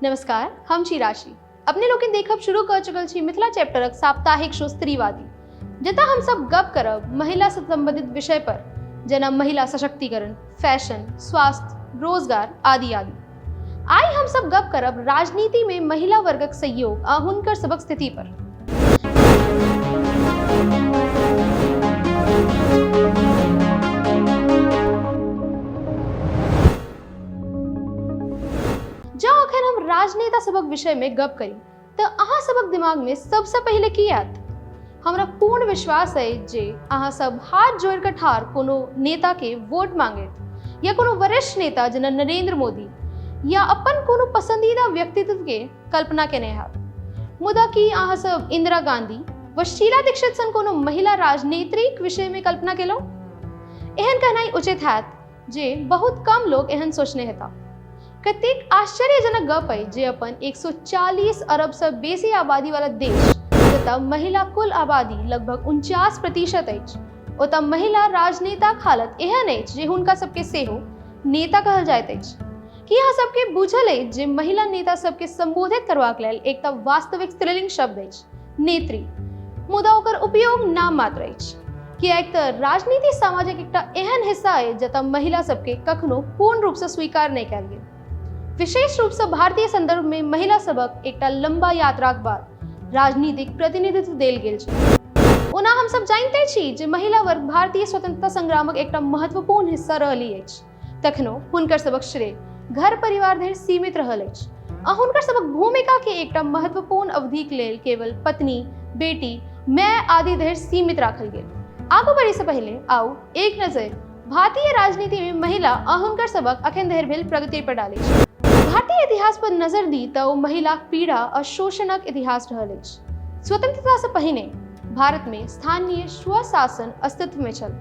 नमस्कार, हम छी राशि। अपने लोकनि देखब शुरू कऽ चुकल छी मिथिला चैप्टरक साप्ताहिक शो स्त्रीवादी, जतऽ हमसब गप करब महिला से संबंधित विषय पर, जेना महिला सशक्तिकरण, फैशन, स्वास्थ्य, रोजगार आदि आदि। आइ हमसब गप करब राजनीति में महिला वर्गक सहयोग आ हुनकर सबक स्थिति पर। जँ अखन हम राजनेता सबक विषय में गप करी तऽ अहाँ सबक दिमाग में सबसँ पहिले की आयत? हमरा पूर्ण विश्वास अछि जे अहाँ सब हाथ जोड़ि कऽ ठाढ़ कोनो नेता के वोट मांगैत या कोनो वरिष्ठ नेता जेना नरेंद्र मोदी या अपन कोनो पसंदीदा व्यक्तित्व के कल्पना केने हैब। मुदा की अहाँ सब इंदिरा गांधी व शीला दीक्षित सन कोनो महिला राजनेत्रीक विषय में कल्पना केलहुँ? एहन कहनाइ उचित हैत जे बहुत कम लोक एहन सोचने हेता। कतेक आश्चर्यजनक गप अछि जे अपन 140 अरब सँ बेसी आबादी वाला देश जतय महिला कुल आबादी लगभग 49% अछि, ओतय महिला राजनेताक हालत एहन अछि जे हुनका सबके सेहो नेता कहल जाइत अछि। की अहाँ सबके बुझल अछि जे महिला नेता सबके संबोधित करबाक लेल एकटा वास्तविक स्त्रीलिंग शब्द अछि, नेत्री, मुदा ओकर उपयोग नाम मात्र अछि, किएक तऽ राजनीति समाजक एकटा एहन हिस्सा अछि जतय महिला सबके कखनो पूर्ण रूपसँ स्वीकार नहि कयल गेल। विशेष रूपसँ भारतीय संदर्भमे महिला सबक एकटा लंबा यात्राक बाद राजनीतिक प्रतिनिधित्व देल गेल छल। ओना हमसब जानिते छी जे महिला वर्ग भारतीय स्वतंत्रता संग्रामक एकटा महत्वपूर्ण हिस्सा रहली अछि, तखनो हुनकर सबक श्रेय घर परिवार धरि सीमित रहल अछि आ हुनकर सबक भूमिका के एकटा महत्वपूर्ण अवधिक लेल केवल पत्नी, बेटी, माय आदि धरि सीमित राखल गेल। आगू बढ़ै से पहिले आउ एक नजर भारतीय राजनीति में महिला आ हुनकर सबक अखन धरि भेल प्रगति पर डालै छी। भारतीय इतिहास पर नजर दी तऽ ओ महिलाक पीड़ा आ शोषणक इतिहास रहल अछि। स्वतंत्रता से पहिने भारत में स्थानीय स्वशासन अस्तित्व में छल।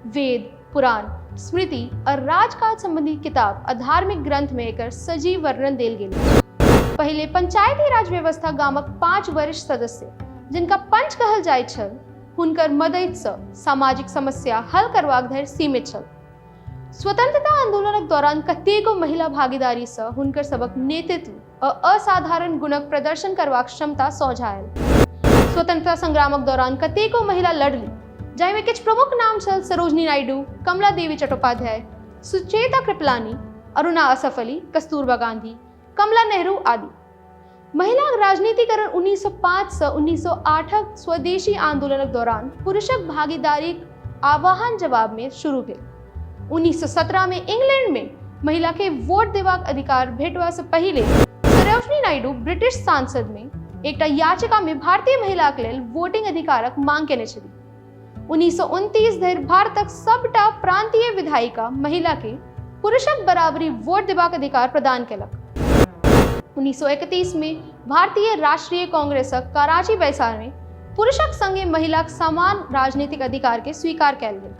वेद, पुराण, स्मृति आ राजकाज संबंधी किताब आ धार्मिक ग्रंथ में एकर सजीव वर्णन देल गेल अछि। पहिले पंचायती राज व्यवस्था गामक 5 वरिष्ठ सदस्य, जिनका पंच कहल जाइत छल, हुनकर मदति सँ सामाजिक समस्या हल करबाक धरि सीमित छल। स्वतंत्रता आंदोलनक दौरान कतेको महिला भागीदारी सँ हुनकर सबक नेतृत्व आ असाधारण गुणक प्रदर्शन करबाक क्षमता सोझाँ आयल। स्वतंत्रता संग्रामक दौरान कतेको महिला लड़ली, जाहिमे किछु प्रमुख नाम छल सरोजिनी नायडू, कमला देवी चट्टोपाध्याय, सुचेता कृपलानी, अरुणा असफ अली, कस्तूरबा गांधी, कमला नेहरू आदि। महिलाक राजनीतिकरण 1905 सँ 1908 स्वदेशी आंदोलनक दौरान पुरुषक भागीदारीक आह्वान जवाब में शुरू भेल। 1917 में इंग्लैंड में महिला के वोट देबाक अधिकार भेटबा से पहिले सरोजिनी नायडू ब्रिटिश सांसद में एकटा याचिका में भारतीय महिलाक लेल वोटिंग अधिकारक मांग केने छली। 1929 धरि भारतक सबटा प्रांतीय विधायिका महिला के पुरुषक बराबरी वोट देबाक अधिकार प्रदान केलक। 1931 में भारतीय राष्ट्रीय कांग्रेसक कराची बैसार में पुरुषक संगे महिलाक समान राजनीतिक अधिकार के स्वीकार कयल गेल।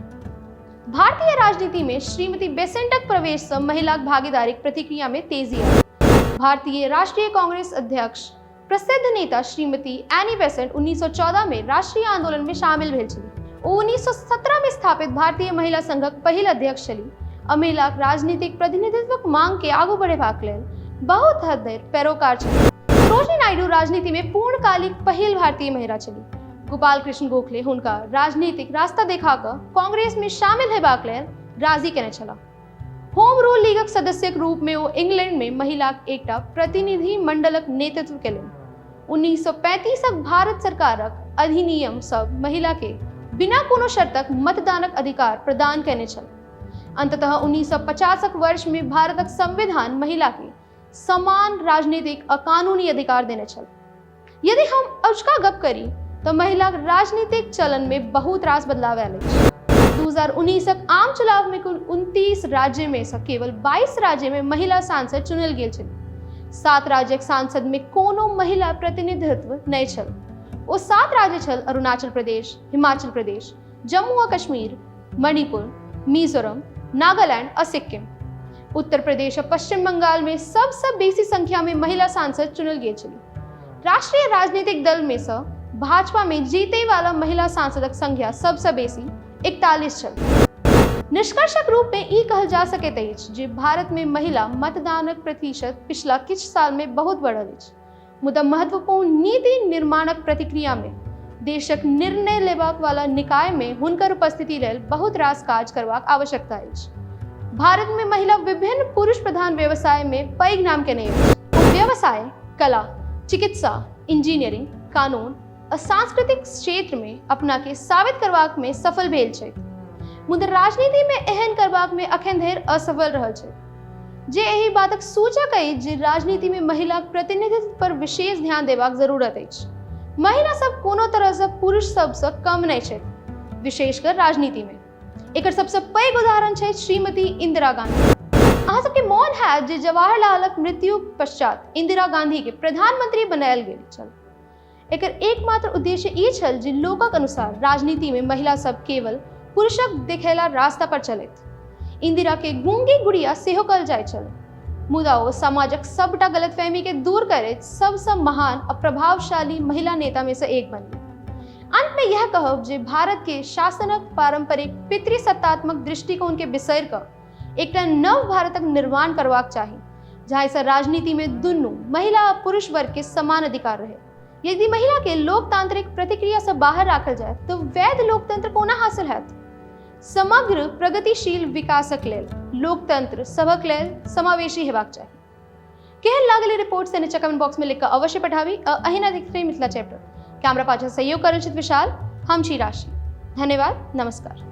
भारतीय राजनीति में श्रीमती बेसेंटक प्रवेश सँ महिलाक भागीदारीक प्रतिक्रिया में तेजी आयल। भारतीय राष्ट्रीय कांग्रेस अध्यक्ष प्रसिद्ध नेता श्रीमती एनी बेसेंट 1914 में राष्ट्रीय आंदोलन में शामिल भेल छली। ओ 1917 में स्थापित भारतीय महिला संघक पहिल अध्यक्ष छली आ महिलाक राजनीतिक प्रतिनिधित्वक मांग के आगू बढ़ेबाक लेल बहुत हद धरि पैरोकार छली। सरोजिनी नायडू राजनीति में पूर्णकालिक पहिल भारतीय महिला छली। गोपाल कृष्ण गोखले हुनका राजनीतिक रास्ता देखा कऽ कांग्रेस में शामिल हेबाक लेल राजी केने छलाह। होम रूल लीगक सदस्यक रूप में ओ इंग्लैंड में महिलाक एकटा प्रतिनिधि मंडलक नेतृत्व केलनि। 1935 भारत सरकारक अधिनियम सब महिला के बिना कोनो शर्तक मतदानक अधिकार प्रदान केने छल। अंततः 1950 वर्ष में भारतक संविधान महिला के समान राजनीतिक आ कानूनी अधिकार देने छल। यदि हम अजुका गप करी तऽ महिलाक राजनीतिक चलन में बहुत रास बदलाव आयल अछि। 2019 आम चुनाव में कुल 29 राज्य में सँ केवल 22 राज्य में महिला सांसद चुनल गेल छली। 7 राज्यक सांसद में कोनो महिला प्रतिनिधित्व नहि छल। ओ 7 राज्य छल अरुणाचल प्रदेश, हिमाचल प्रदेश, जम्मू आ कश्मीर, मणिपुर, मिजोरम, नागालैंड आ सिक्किम। उत्तर प्रदेश आ पश्चिम बंगाल में सबसँ बेसी संख्या में महिला सांसद चुनल गेल छली। राष्ट्रीय राजनीतिक दल में सँ भाजपा में जीते वाला महिला सांसदक संख्या सबसँ बेसी 41 छल। निष्कर्षक रूपमे ई कहल जा सकैत अछि जे भारतमे महिला मतदानक प्रतिशत पिछला किछु सालमे बहुत बढ़ल अछि, मुदा महत्वपूर्ण नीति निर्माणक प्रतिक्रियामे देशक निर्णय लेबाक वाला निकायमे हुनकर उपस्थिति लेल बहुत रास काज करबाक आवश्यकता अछि। भारतमे महिला विभिन्न पुरुष प्रधान व्यवसायमे पैघ नाम केने अछि। ओ व्यवसाय, कला, चिकित्सा, इंजीनियरिंग, कानून आ सांस्कृतिक क्षेत्रमे अपनाके साबित करबाकमे सफल भेल छथि, मुदा राजनीतिमे एहन करबाकमे अखन धरि असफल रहल छथि, जे एहि बातक सूचक अछि जे राजनीतिमे महिलाक प्रतिनिधित्व पर विशेष ध्यान देबाक जरूरत अछि। महिला सब कोनो तरहसँ पुरुष सबसँ कम नहि छथि, विशेषकर राजनीतिमे। एकर सबसँ पैघ उदाहरण छै श्रीमती इंदिरा गांधी। अहाँ सबके मोन हैत जे जवाहरलालक मृत्युक पश्चात इंदिरा गांधीके प्रधानमंत्री बनायल गेल छल। एकर एकमात्र उद्देश्य ई छल जे लोकक अनुसार राजनीतिमे महिला सब केवल पुरुषक देखेला रास्ता पर चलैत। इंदिरा के गूंगी गुड़िया सेहो कहल जाइत छल, मुदा ओ समाजक सबटा गलतफहमी के दूर करैत सबसँ महान आ प्रभावशाली महिला नेता में से एक बनली। अंत में यह कहब जे भारत के शासनक पारंपरिक पितृसत्तात्मक दृष्टिकोण के बिसरि कऽ एकटा नव भारतक निर्माण करबाक चाही, जाहिसँ राजनीतिमे दुनू महिला आ पुरुष वर्ग के समान अधिकार रहे। यदि महिला के लोकतांत्रिक प्रतिक्रिया से बाहर राखल जाय तो वैध लोकतंत्र कोना हासिल हैत? समग्र प्रगतिशील विकासक लेल लोकतंत्र सभक लेल समावेशी हेबाक चाही। केहन लागल ई रिपोर्ट से नीचा कमेंट बॉक्स में लिख कऽ अवश्य पठाबी। अहिना देखते रही मिथिला चैप्टर। कैमरा पाछा सहयोग करल छथि विशाल, हम छी राशि। धन्यवाद, नमस्कार।